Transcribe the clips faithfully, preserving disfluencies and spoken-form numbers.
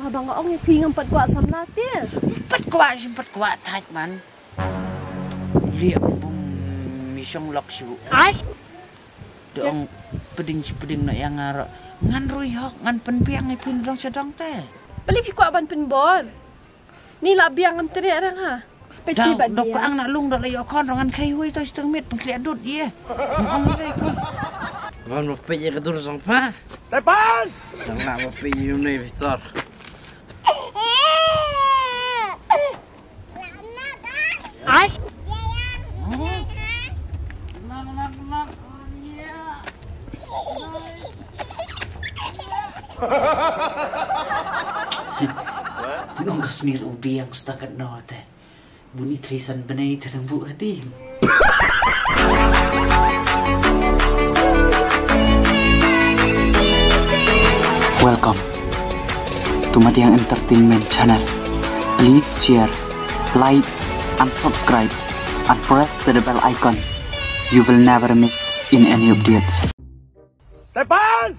Ba nga ong ïa phi ngam pat kwah samla te. Pat kwah, shu pat kwah thait man. Lieh bum mi shong lok shu. Ai. Dong peding shi peding na ïa nga ro. Ngan rui hok, ngan pynbiang ïa phi dong sha dong te. Pali phi kwah ban pynbor. Ni la biang ngam treh rang ha. Peit phi bad dok ka ang na lung dok la ïoh khon rang ngan khai hui to siteng mit pengkhliah dut ye. Ngong ïa ko. Ban ba peit ïa ka dur song pha. Tepan! Dang la ba peit ïa une Victor. Ai. Nong ka snir u diang setakat no te. Bun i thei san bnai te nang bu adin. Welcome to Madiang Entertainment Channel. Please share, like, and subscribe, and press the bell icon. You will never miss in any updates. Tepan!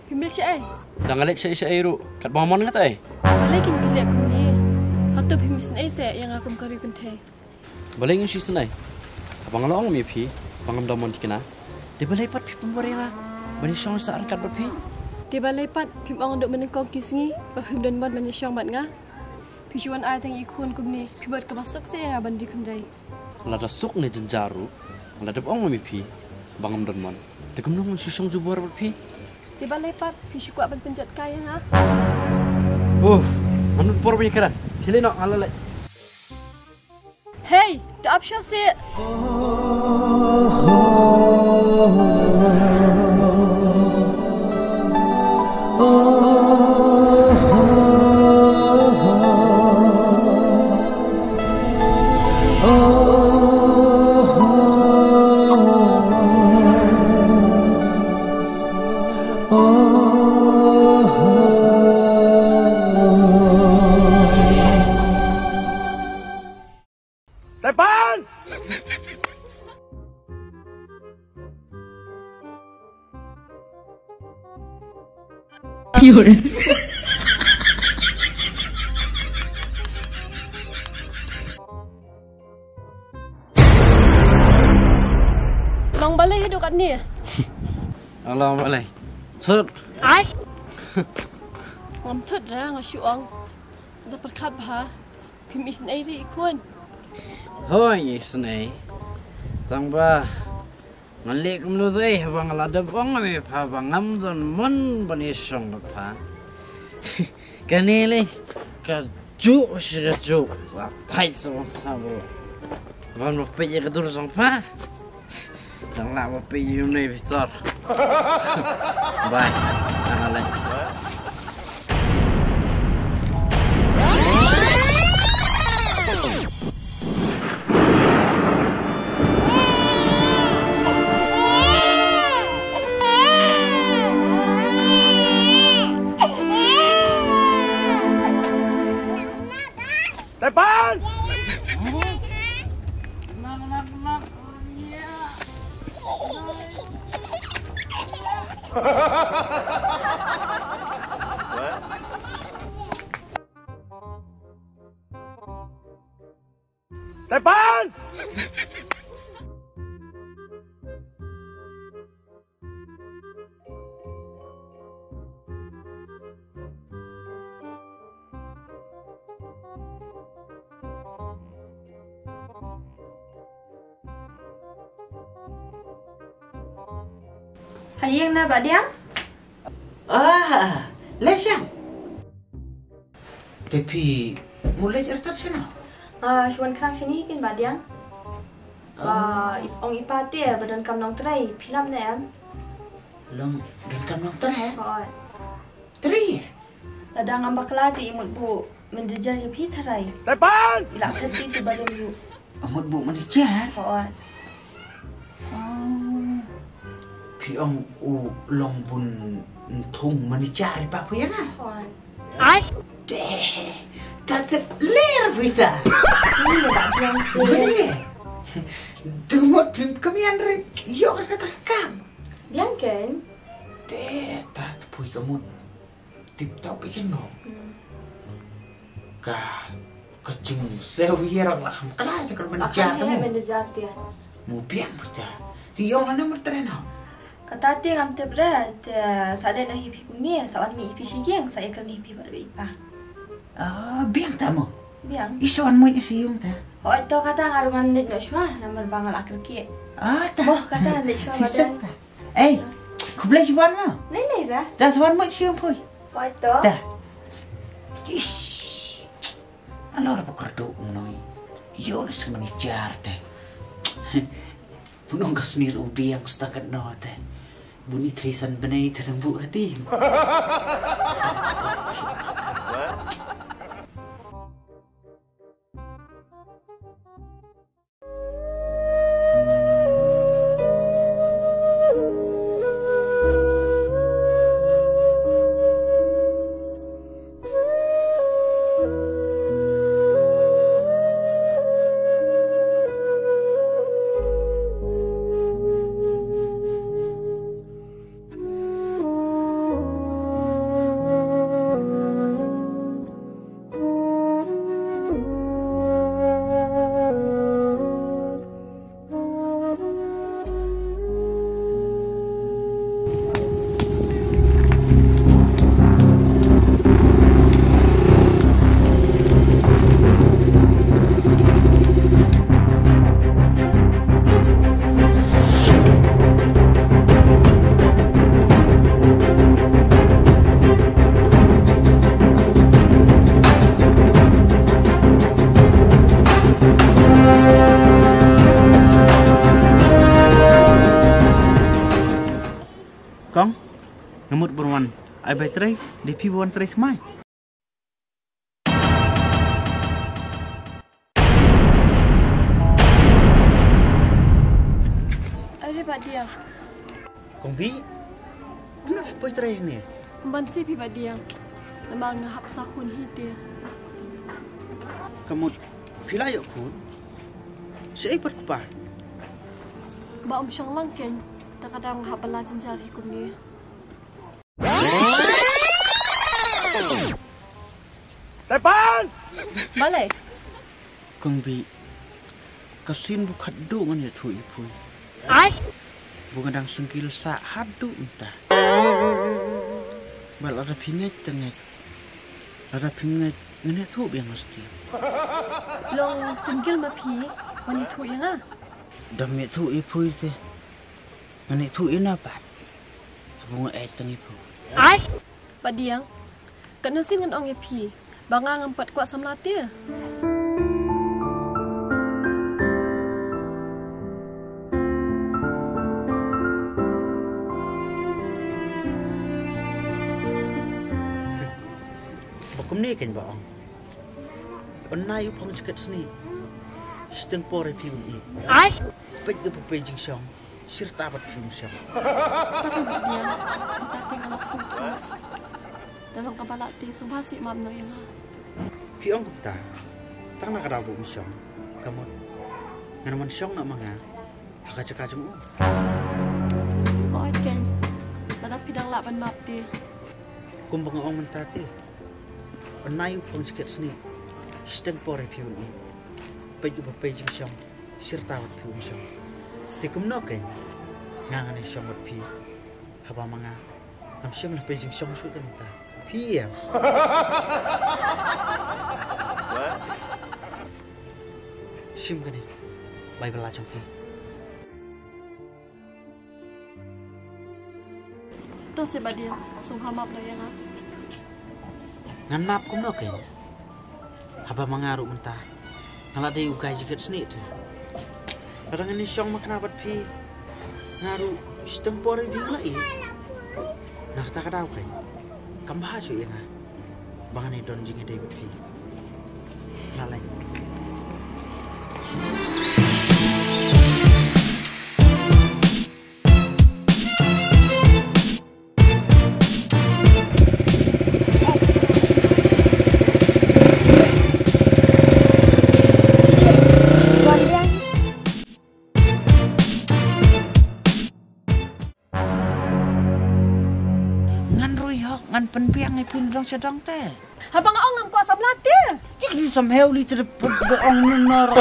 Phim leit shaei? Dang leit shaei shaei ruh. Katba mon nga te. Balei kin phi leh kumne? Hato phim isynei seh ïa nga kum ka riewkynthei? Balei ngan shu isynei? Haba nga la ong ïa phi ba ngam don mon thikna, te balei pat phi pynbor ïa nga ban ïashong sah ryngkat bad phi? Te balei pat phim ong haduh mynnyngkong ki sngi ba phim don mon ban ïashong bad nga? Phi shu wan ai tang ïa i khun kumne, phi bad kaba suk seh ïa nga ban ri khynrei. Lada suk ne jynjar ruh, lada ong ïa phi ba ngam don mon, te kumno ngan shu shong jubor bad phi? Te balei pat phi shu kwah ban pynjot kai ïa nga? Uf, ngan por ban ïakren. Khie leit noh, nga la leit. Hei, to ap shuwa seh. Tepan! Long balei haduh katne? Long balei? Thut. Ai. Ngam thut ra, nga shu ong. Sa da pyrkhat bha. Phim isynei re i khun? Hooid, isynei. Tang ba ngan leh kumno te haba nga la dep ong ïa me pha ba ngam don mon ban ïashong bad pha. Kane lei kajuh shi kajuh. Sa thait sa bang sa bro. Ban ba peit ïa ka dur jong pha. Dang lah ba phi ïa une Victor. Bye. Dang lah. Tepan! Tepan! Ha ïing na Bah Diang? Ah, leh sha. Te phi mut leit artat shano? Ah, shu wan khrang shane kein Bah Diang. Ba, ah, ong i pa te ba donkam nongtrei, phi lap ne em? Long donkam nongtrei? Hooid. Trei? Lada ngam bakla te i mut buh manager ïa phi tharai. Tepan! I lap het te tu ba dei ruh. Mut buh manager? Hooid. Oh. Phi ong u long bun thung manager i pa phi ïa nga? Hooid. Ai. Te, Ta te ler phi ta. Ler ba biang te. Beli. Dungmut phim kemian re. Yok re kata kam. Biang ken. Te ta te pui ka mut. Tip top ikan no. Hmm. Ka ka jing sew yer la kham kala je kal manager. Akan te he manager te. Mu biang phi ta. Ti yong na mer trainer. Kata te ngam tip re, te sa leh noh ïa phi kumne, sa wan mih ïa phi sha ïing, sa ïakren ïa phi bad i pa. Ah, biang ta mo. Biang. I sa wan mih ïa phi sha ïing ta. Hooid to kata nga ruh ngan leit noh shuwa, namar ba nga la kyrkieh. Ah, ta. Mo kata leit shuwa ba. Ei, khublei shibun mo. Lei lei ra. Ta sa wan mih ïa phi sha ïing phi. Hooid to. Ta. Tish. Alor ba kyrduh mnoi. Ïoh leh sngewbha jar te. Nong ka snir u biang stang kat no te. Bun i thei san bnei te rem bu hadien. Kong, nga mut ban wan. Ai bai trei, dei phi ban wan trei thymmai. Are Bah Diang. Kong Bih, kumno phi poi trei hangne? Ban sih phi Bah Diang. Namar nga hap sa khun hi te. Ka mut phi la ïoh khun? Shaei pat kpa? Bah, um shong lang kein. Ta ka daw nga hap ban la jynjar hi kumne. Tepan! Balei? Kong Bih, ka sien bu khatduh ngan ïathuh ïa phi. Ai? Bu nga dang single sah haduh mynta. Bad lada phi ngeit te ngeit. Lada phi ngeit ngan ïathuh biang lashai. Long single ma phi, wan ïathuh ïa nga. Dam ïathuh ïa phi te. Ngan ïathuh ïa nga pat. Haba nga ïeit tang ïa phi. Ai. Bah Diang, katno sien ngan ong ïa phi ba nga ngam pat kwah samla te. Ba kumne kein ba ong. Ban nai u phong jaket snieh. Shiteng por ïa phi un ïeh. Ai. Peit da phi pei jingshong. Shirta bad phi un shong. Ta ka Bah Diang. Ta te nga lak sum tu. Ta long ka ba lah te sum ha si map no ïa nga. Phi ong kumta. Tang na ka daw ba um shong. Ka mut. Ngan wan shong na ma nga. Ha ka jaka jong u. Hooid kein. Lada phi dang lah ban map te. Kumba nga ong mynta te. Ban nai u phong jaket snieh. Shiteng por ïa phi un ïeh. Peit u ba pei jingshong. Shirta bad phi un shong. Te kumno kein. Nga ngan ïa shong bad phi. Haba ma nga. Ngam shym la pei jingshong shuh te mynta. Phi ïa. Shim kane. Bai ba la jong phi. To se Bah Diang, sngewbha map noh ïa nga. Ngan map kumno kein? Haba ma nga ruh mynta nga la dei u guy jaket snieh te. Lada ngan ïa shong makna bad phi, nga ruh shiteng por ïa phi nga la ïeh. Na kata ka daw kein kam bha shuh ïa nga. Ba ngan ïa don jingïadei bad phi. Nga leit. Ngi pun dong sha dong te. Haba nga ong ngam kwah samla te. Ïa ki sam heu li te de ong nor.